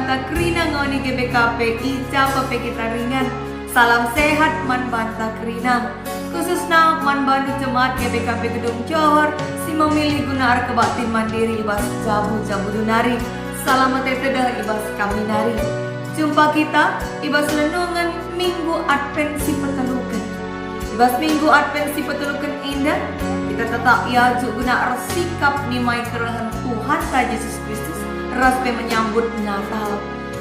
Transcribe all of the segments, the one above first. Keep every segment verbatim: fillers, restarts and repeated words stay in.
Banta kerina ngoni G B K P i ja pe kita ringan. Salam sehat man banta kerina. Khususna man bandu jemaat G B K P Gedung Johor si memilih guna erkebaktin mandiri i bas jabu-jabundu nari. Salam metetedeh i bas kami nari. Jumpa kita i bas renungen Minggu Advent si peteluken. I bas Minggu Advent si peteluken enda, kita tetap iajuk guna ersikap nimai kerehen Tuhanta Jesus Kristus ras pe menyambut Natal.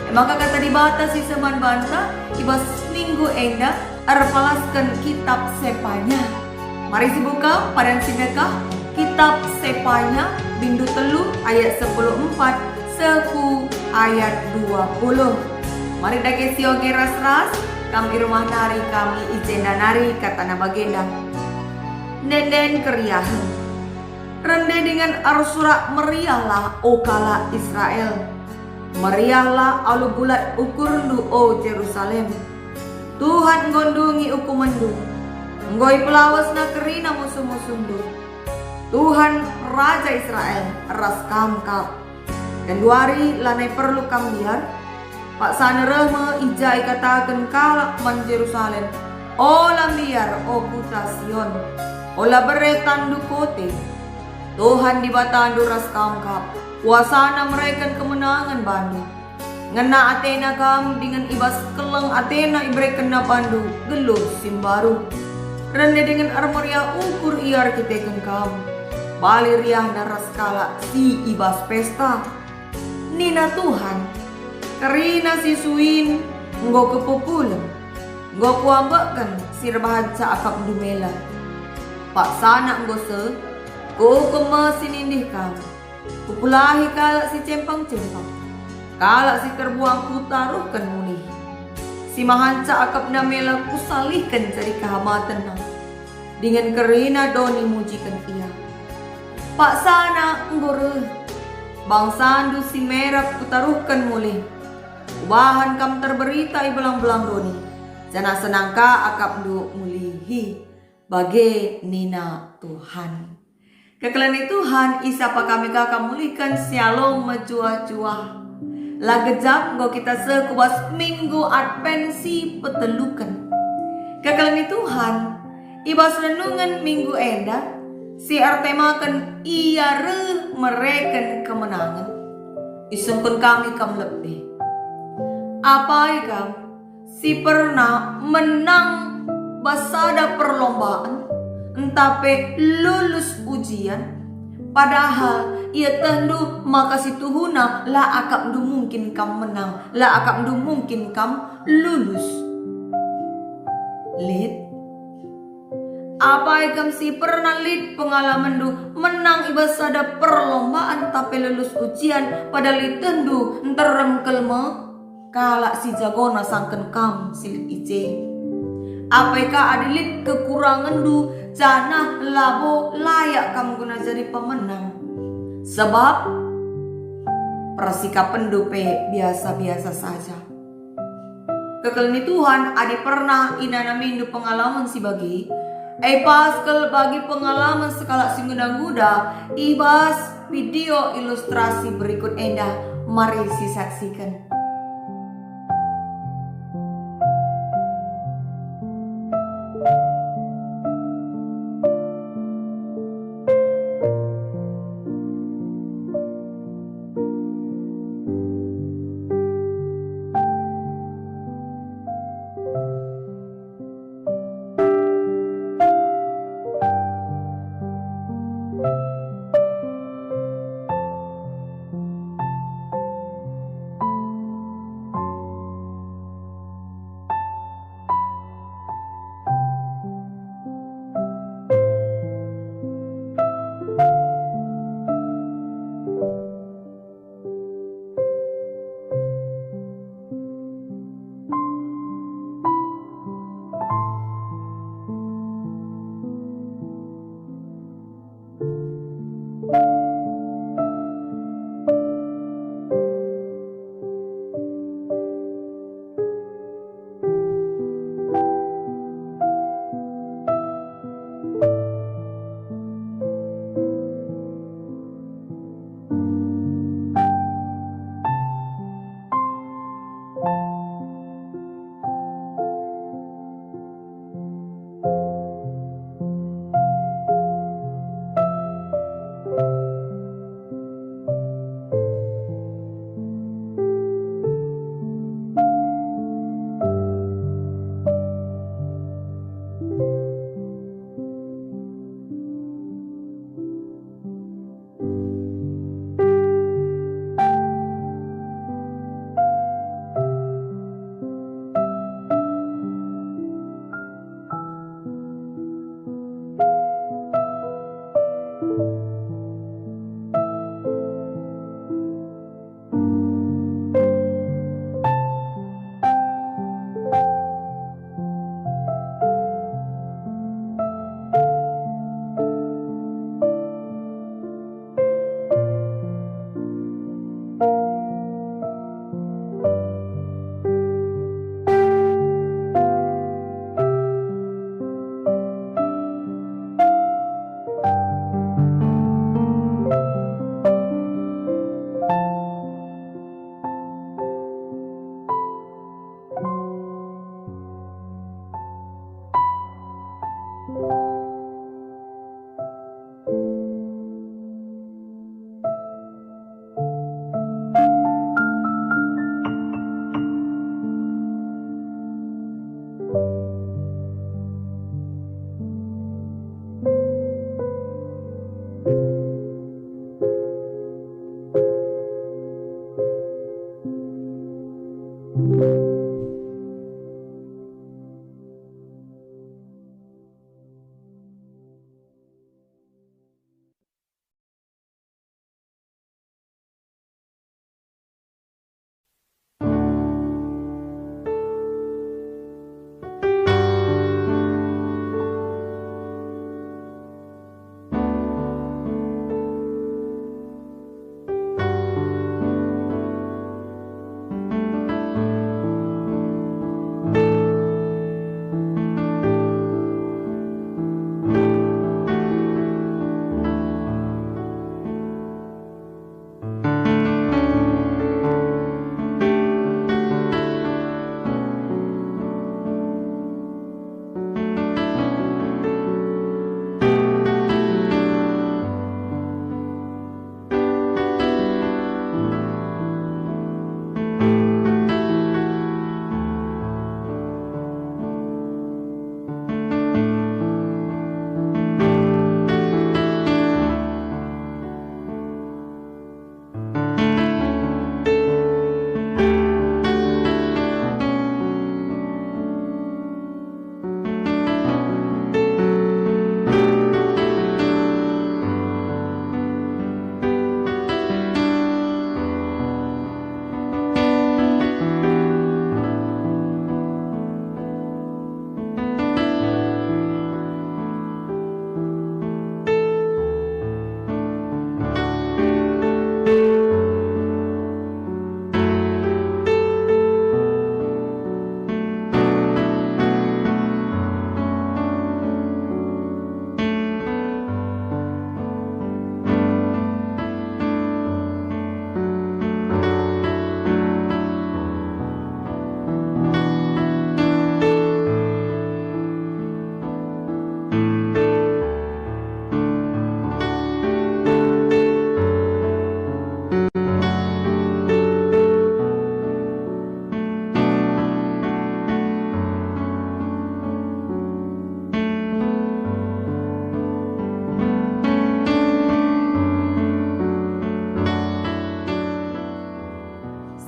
E maka Kata Dibata si seh man banta i bas minggu enda erpalasken Kitab Sepanya. Mari sibuka padan si ndekah, Kitab Sepanya, bindu telu ayat sepuluh empat seh ku ayat dua puluh. Mari dage sioge ras-ras, kam i rumah nari, kami i jenda nari, katana bagenda. Nenden keriahen. Rende dingen ersurak meriahlah, o kalak Israel. Meriahlah alu bulat ukurndu, o Jerusalem. Tuhan enggo ndungi ukumenndu. Enggo ipelawesNa kerina musuh-musuhndu. Tuhan, Raja Israel, ras kam kap. Genduari lanai perlu kam mbiar. Paksana reh me i ja ikataken kalak man Jerusalem, "Ola mbiar, o kuta Sion, ola bere tandu kote. Tuhan Dibatandu ras kam kap, kuasaNa mereken kemenangen bandu. Ngena ateNa kam dingen i bas keleng ateNa iberekenNa bandu geluh si mbaru. Rende dingen ermeriah ukur Ia erkiteken kam. Bali riahNa ras kalak si i bas pesta." Nina Tuhan, "Kerina si suin enggo kupupulen, enggo kuambekken si erbahanca akapndu mela. Paksana enggo seh, kuukum me si nindih kam. Kupulahi kalak si cempang-cempang, kalak si terbuang kutaruhken mulih. Si mahanca akapna mela kusalihken jadi kehamatenna, dingen kerina doni mujiken ia. Paksana enggo reh, bangsandu si merap kutaruhken mulih. Kubahan kam terberita i belang-belang doni, janah senang ka akapndu mulihi." Bage nina Tuhan. Kekelen ni Tuhan, isapa kami ka kam mulihken Syalom mejuah-juah. La gejap enggo kita seh ku bas Minggu Advent si peteluken. Kekelen ni Tuhan, i bas renungen minggu enda, si ertemaken Ia reh mereken kemenangen, isungkun kami kam lebih. Apai kam si pernah menang bas sada perlombaan, ntah pe lulus ujian, padahal ietehndu maka situhuna la akapndu mungkin kam menang, la akapndu mungkin kam lulus? Lit. Apai kam si pernah lit pengalamenndu menang i bas sada perlombaan ntah pe lulus ujian, padahal ietehndu nterem kal me kalak si jagona sangken kam si lit i je? Apai ka adi lit kekurangenndu janah labo layak kam guna jadi pemenang? Sebab persikapenndu pe biasa-biasa saja. Kekelen ni Tuhan, adi pernah inanamindu pengalamen si bage, e pas kal bagi pengalamen sekalak si nguda-nguda i bas video ilustrasi berikut enda. Mari sisaksiken.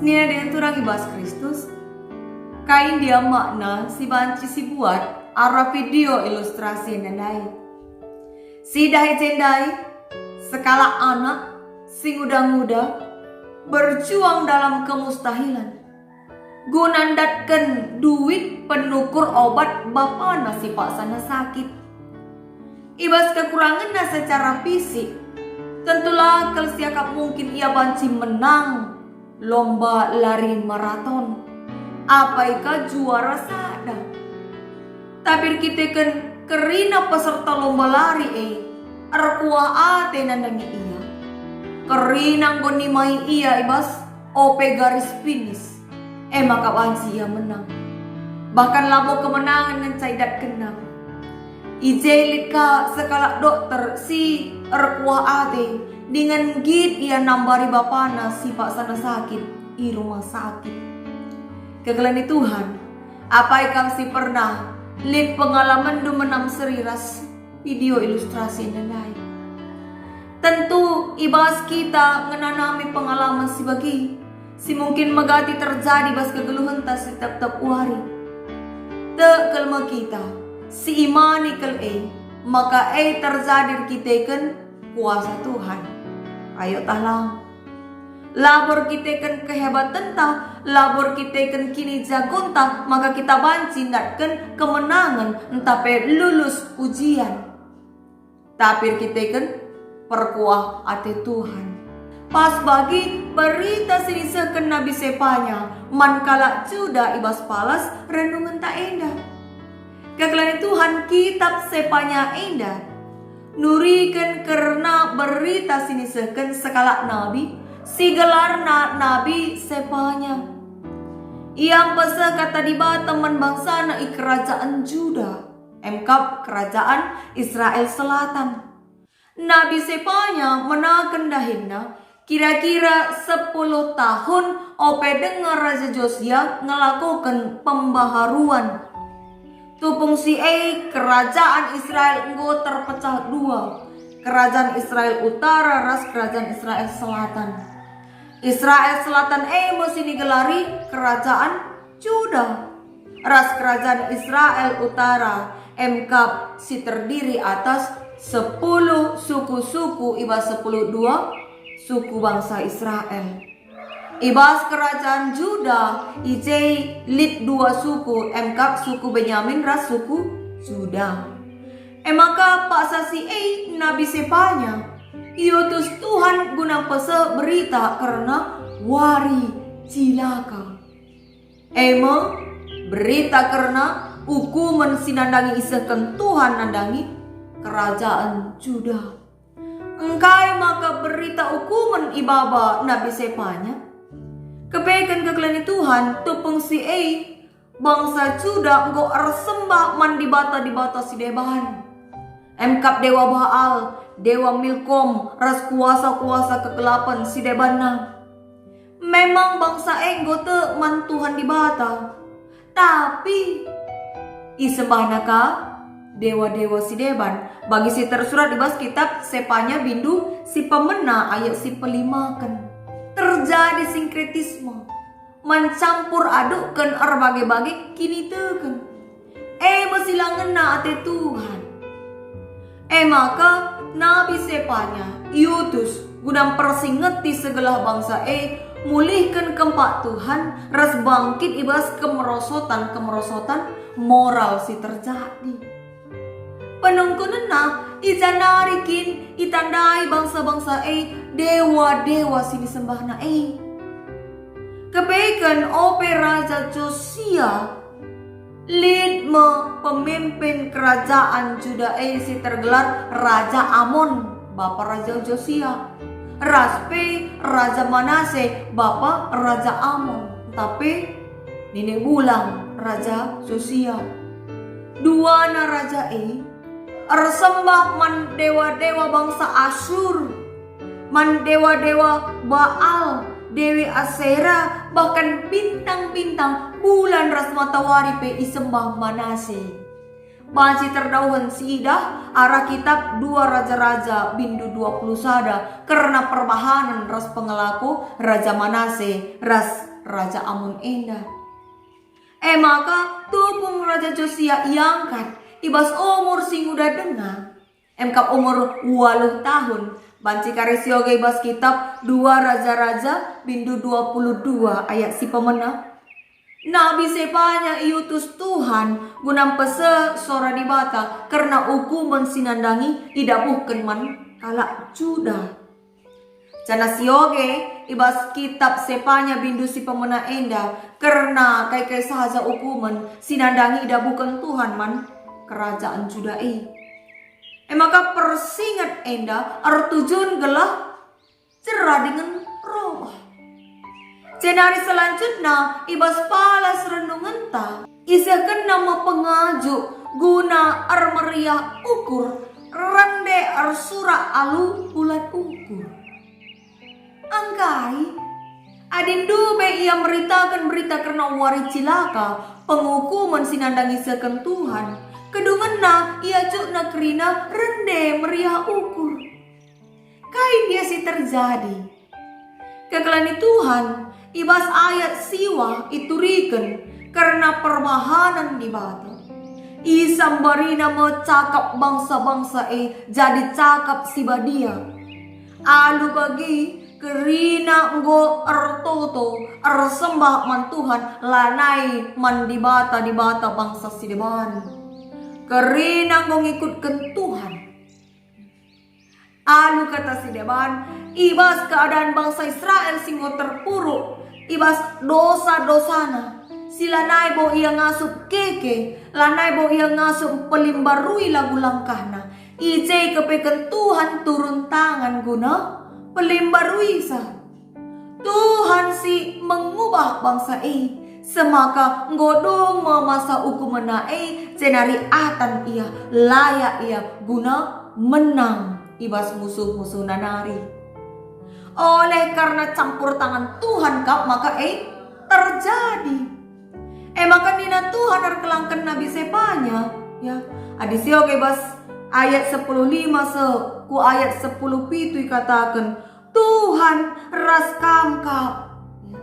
Senina dengan turang i bas Kristus, kai ndia makna si banci sibuat arah video ilustrasi enda ndai? Sidah i je ndai, sekalak anak si nguda-nguda berjuang dalam kemustahilan guna ndatken duit penukur obat bapana si paksana sakit. I bas kekurangenna secara fisik, tentu la kal siakap mungkin ia banci menang lomba lari maraton, apai ka juara sada. Tapi erkiteken kerina peserta lomba lari e erkuah ate nandangi ia, kerina enggo nimai ia i bas ope garis finis, e maka banci ia menang. Bahkan labo kemenangen ngenca idatkenna. I je lit ka sekalak dokter si erkuah ate dingen nggit ia nambari bapana si paksana sakit i rumah sakit. Kekelen ni Tuhan, apai kam si pernah lit pengalamenndu menam seri ras video ilustrasi enda ndai? Tentu i bas kita ngenanami pengalaman si bagi, si mungkin megati terjadi bas kegeluhenta si tep-tep wari. Tek kal me kita, si imani kal e, maka e terjadi erkiteken kuasa Tuhan. Ayo tah lang. Labo erkiteken kehebatenta, labo erkiteken kinijagonta, maka kita banci ndatken kemenangen ntah pe lulus ujian. Tapi erkiteken perkuah ate Tuhan. Pas bagi berita si nisehken Nabi Sepanya man kalak Juda i bas palas renungenta enda. Kekelen ni Tuhan, kitab Sepanya enda nuriken kerna berita si nisehken sekalak nabi si gelarna Nabi Sepanya. Ia mpeseh kata Dibata man bangsana i kerajaan Juda, emkap kerajaan Israel Selatan. Nabi Sepanya menaken dahinna kira-kira sepuluh tahun ope denga Raja Josia ngelakoken pembaharuan. Tupung si e, kerajaan Israel enggo terpecah dua, kerajaan Israel Utara ras kerajaan Israel Selatan. Israel Selatan e me si nigelari kerajaan Juda, ras kerajaan Israel Utara, emkap si terdiri atas sepuluh suku-suku i bas sepuluh dua suku bangsa Israel. I bas kerajaan Juda, i je lit dua suku, emkap suku Benyamin ras suku Juda. E maka paksa si e Nabi Sepanya iutus Tuhan guna pese berita kerna wari cilaka. E me, berita kerna ukumen si nandangi isehken Tuhan nandangi kerajaan Juda. Engkai maka berita ukumen ibaba Nabi Sepanya? Kepeken kekelengen Tuhan, tupung si e, bangsa Juda enggo ersembah man dibata-dibata si deban. Emkap dewa Baal, dewa Milkom, ras kuasa-kuasa kegelapen si debanna. Memang bangsa e enggo tek man Tuhan Dibata. Tapi isembahna ka dewa-dewa si deban, bagi si tersurat i bas kitab Sepanya bindu si pemena ayat si pelimaken. Terjadi sinkretisme, mencampur adukken erbage-bage kiniteken. E me si la ngena ate Tuhan. E maka Nabi Sepanya iutus guna mpersingeti segelah bangsa e, mulihken kempak Tuhan ras bangkit i bas kemerosotan-kemerosotan moral si terjadi. Penungkunenna, i ja nari kin itandai bangsa-bangsa e dewa-dewa si nisembahna e. Kepeken ope Raja Josia, lit me pemimpin kerajaan Juda e si tergelar Raja Amon, bapa Raja Josia, ras pe Raja Manase, bapa Raja Amon, tapi nini bulang Raja Josia. Duana raja e ersembah man dewa-dewa bangsa Asur, man dewa-dewa Baal, dewi Asera, bahkan bintang-bintang, bulan ras matawari pe isembah Manase. Banci terdauhen siidah arah kitab dua Raja-raja bindu dua puluh sada kerna perbahanen ras pengelako Raja Manase ras Raja Amon enda. E maka tupung Raja Josia iangkat i bas umur si nguda denga, emkap umur waluh tahun, banci kari sioge i bas kitab dua Raja-raja bindu dua puluh dua ayat si pemena. Nabi Sepanya iutus Tuhan guna mpese sora Dibata kerna ukumen si nandangi idabuhken man kalak Juda. Janah sioge i bas kitab Sepanya bindu si pemena enda kerna kai-kai saja ukumen si nandangi idabuhken Tuhan man kerajaan Juda e. E maka persinget enda ertujun gelah jera dingen robah. Jenari selanjutna i bas palas renungenta, isehkenna me pengajuk guna ermeriah ukur, rende ersurak alu bulat ukur. Engkai? Adi ndube ia meritaken berita kerna wari cilaka, pengukumen si nandangi isehken Tuhan, kedungenna iajukna kerina rende meriah ukur. Kai ndia si terjadi? Kekelengen Tuhan, i bas ayat siwah ituriken kerna perbahanen Dibata. Isambarina me cakap bangsa-bangsa e jadi cakap si badia. Alu bagi, kerina enggo ertoto, ersembah man Tuhan, lanai man dibata-dibata bangsa si deban. Kerina enggo ngikutken Tuhan. Alu kata si deban, i bas keadaan bangsa Israel si enggo terpuruk, i bas dosa-dosana, si lanai bo ia ngasup keke, lanai bo ia ngasup mpelimbarui lagu langkahna, i je kepeken Tuhan turun tangan guna pelimbaruisa. Tuhan si mengubah bangsa e, semaka enggo dung me masa ukumna e, jenari atan ia, layak ia guna menang i bas musuh-musuhna nari. Oleh karena campur tangan Tuhan kap, maka e terjadi. E maka nina Tuhan erkelangken Nabi Sepanya, ya, adi sioge bas ayat sepuluh lima seh ku ayat sepuluh pitu ikataken, Tuhan ras kam kap. Ya.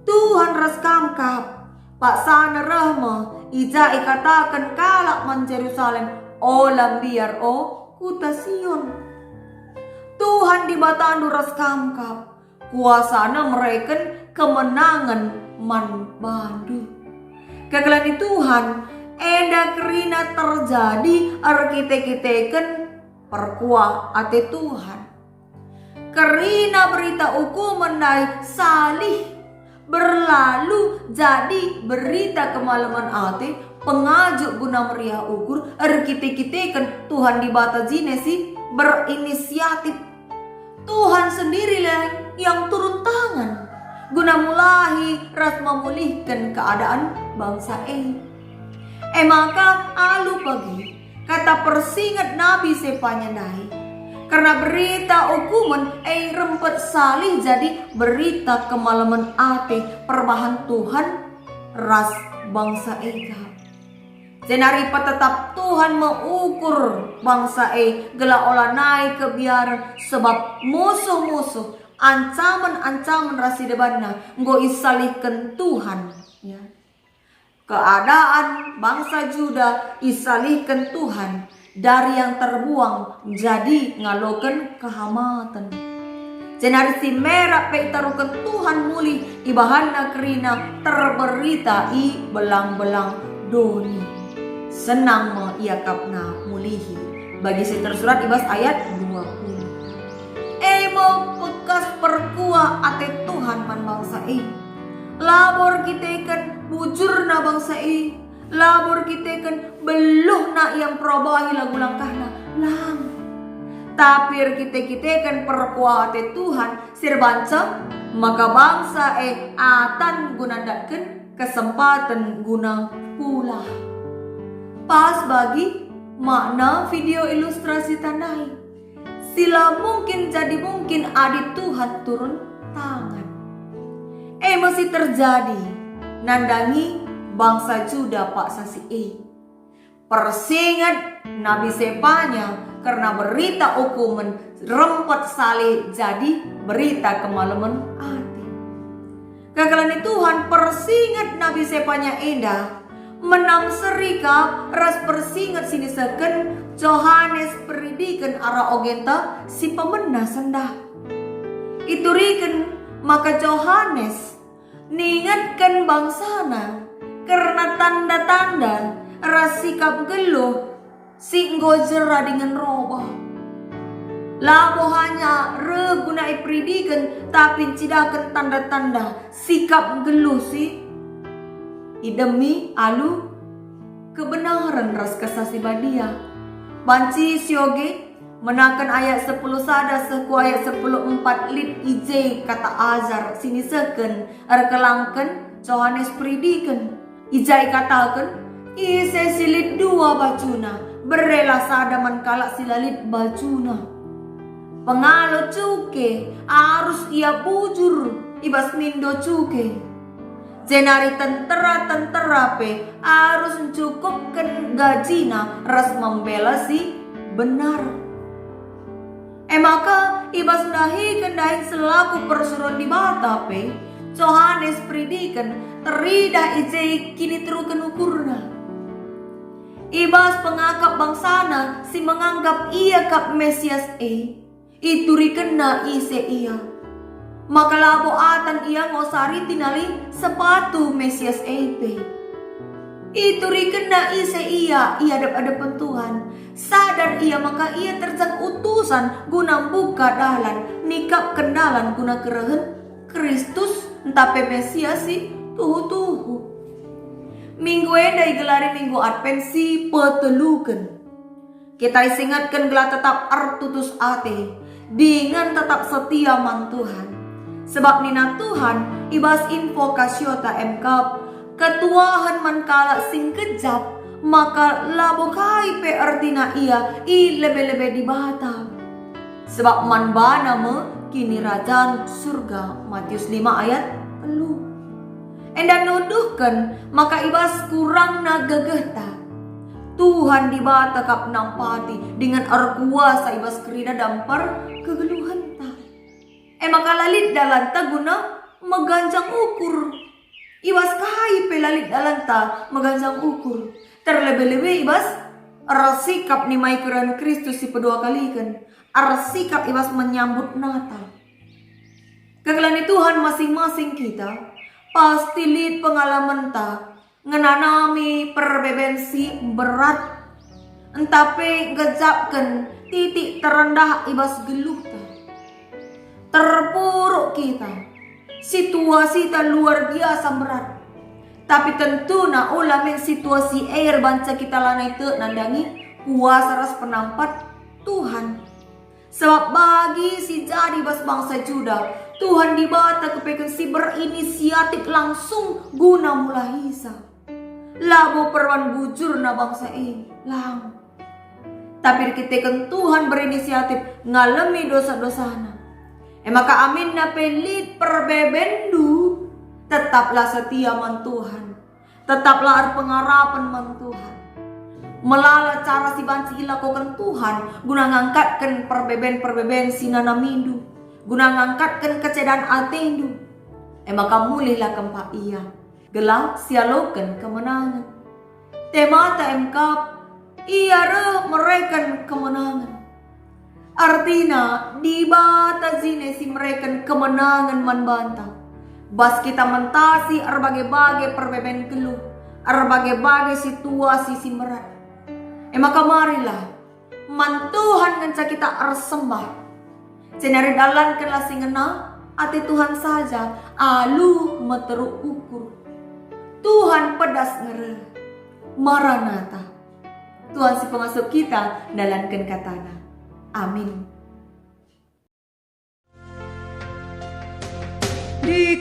Tuhan ras kam kap. Paksana reh me i ja ikataken kalak man Jerusalem, "Ola mbiar, o kuta Sion! Tuhan Dibatandu ras kam kap, kuasaNa mereken kemenangen man bandu." Kegeluhen Tuhan enda kerina terjadi erkite-kiteken perkuah ate Tuhan. Kerina berita ukumen ndai salih berlalu jadi berita kemalemen ate, pengajuk guna meriah ukur, erkite-kiteken Tuhan Dibata jine si berinisiatif. Tuhan sendirilah yang turun tangan guna mulahi ras memulihken keadaan bangsa e. E maka alu pagi kata persinget Nabi Sepanya ndai, kerna berita ukumen e rempet salih jadi berita kemalemen ate perbahan Tuhan ras bangsa e kap. Jenari petetap Tuhan me ukur bangsa e gelah ola nai kebiaren, sebab musuh-musuh, ancamen-ancamen ras si debanna enggo isalihken Tuhan. Ya. Keadaan bangsa Juda isalihken Tuhan dari yang terbuang jadi ngaloken kehamaten. Jenari si merak pe itaruhken Tuhan mulih, ibahanna kerina terberita i belang-belang doni. Senang me iakapna mulihi, bagi si tersurat i bas ayat dua puluh. E me bekas perkuah ate Tuhan man bangsa e. Labo erkiteken bujurna bangsa e, labo erkiteken beluhna ia mperobahi lagu langkahna, lang. Tapi erkite-kiteken perkuah ate Tuhan si erbahanca maka bangsa e atan guna ndatken kesempaten guna pulah. Pas bagi makna video ilustrasi ndai. Si la mungkin jadi mungkin adi Tuhan turun tangan. E me si terjadi nandangi bangsa Juda paksa si e. Persinget Nabi Sepanya kerna berita ukumen rempet salih jadi berita kemalemen ate. Kegeluhen Tuhan persinget Nabi Sepanya enda menam seri kap ras persinget si nisehken Johanes Peridiken arah ogenta si pemena sendah. Ituriken maka Johanes ningetken bangsana kerna tanda-tanda ras sikap nggeluh si enggo jera dingen roba. Labo hanya reh guna iperidiken, tapi ncidahken tanda-tanda sikap nggeluh si idemi alu kebenaren ras Kesah Si Badia. Banci sioge, menaken ayat sepuluh sada seh ku ayat sepuluh empat lit i je kata ajar si nisehken erkelangken Johanes Peridiken. I ja ikataken, "Ise si lit dua bajuna, berelah sada man kalak si la lit bajuna." Pengalo cuke arus ia bujur i bas mindo cuke. Jenari tentera-tentera pe arus ncukupken gajina ras membela si benar. E maka, i bas ndahiken dahin selaku persuruhen Dibata pe, Johanes Peridiken teridah i je kiniteruken ukurna. I bas pengakap bangsana si menganggap ia kap Mesias e, iturikenna ise ia. Maka labo atan ia ngosari tinali sepatu Mesias e pe. Iturikenna ise ia i adep-adepen Tuhan. Sadar ia maka ia terjang utusan guna mbuka dalan, nikapken dalan guna kerehen Kristus ntah pe Mesias si tuhu-tuhu. Minggu enda igelari Minggu Advent si peteluken. Kita isingetken gelah tetap ertutus ate, dingen tetap setia man Tuhan. Sebab nina Tuhan i bas Invocatiota M K, "Ketuahen man kalak si ngkejap, maka labo kai pe ertina ia i lebe-lebe Dibata. Sebab man bana me kinirajan Surga." Matius lima ayat telu. Enda nuduhken maka i bas kurangna gegehta, Tuhan Dibata kap nampati dingen erkuasa i bas kerina dampar kegeluhenta. E maka la lit dalanta guna meganjang ukur. I bas kai pe la lit dalanta meganjang ukur, terlebe-lebe i bas ersikap nimai keren Kristus si pedua kaliken, ersikap i bas menyambut Natal. Kekelengen Tuhan, masing-masing kita pasti lit pengalamenta ngenanami perbeben si berat, ntah pe nggejapken titik terendah i bas geluhta. Terpuruk kita, situasita luar biasa berat. Tapi tentuna ola min situasi e erbanca kita lanai tek nandangi kuasa ras penampat Tuhan. Sebab bagi si jadi bas bangsa Juda, Tuhan Dibata kepeken si berinisiatif langsung guna mulahisa. Labo perban bujurna bangsa e, lang. Tapi erkiteken Tuhan berinisiatif ngalemi dosa-dosana. E maka aminna pe lit perbebenndu, tetaplah setia man Tuhan. Tetaplah erpengarapen man Tuhan. Melala cara si banci ilakoken Tuhan guna ngangkatken perbeben-perbeben si nanamindu, guna ngangkatken kecedan atendu. E maka mulihlah kempak Ia, gelah sialoken kemenangen. Temata emkap, Ia reh mereken kemenangen. Ertina, Dibata jine si mereken kemenangen man banta, bas kita mentasi erbage-bage perbeben geluh, erbage-bage situasi si merat. E maka marilah, man Tuhan ngenca kita ersembah. Jenari dalankenlah si ngena ate Tuhan saja, alu meteruk ukur. Tuhan pedas nge reh. Maranatha. Tuhan si pengasup kita ndalanken kataNa. Amin. Di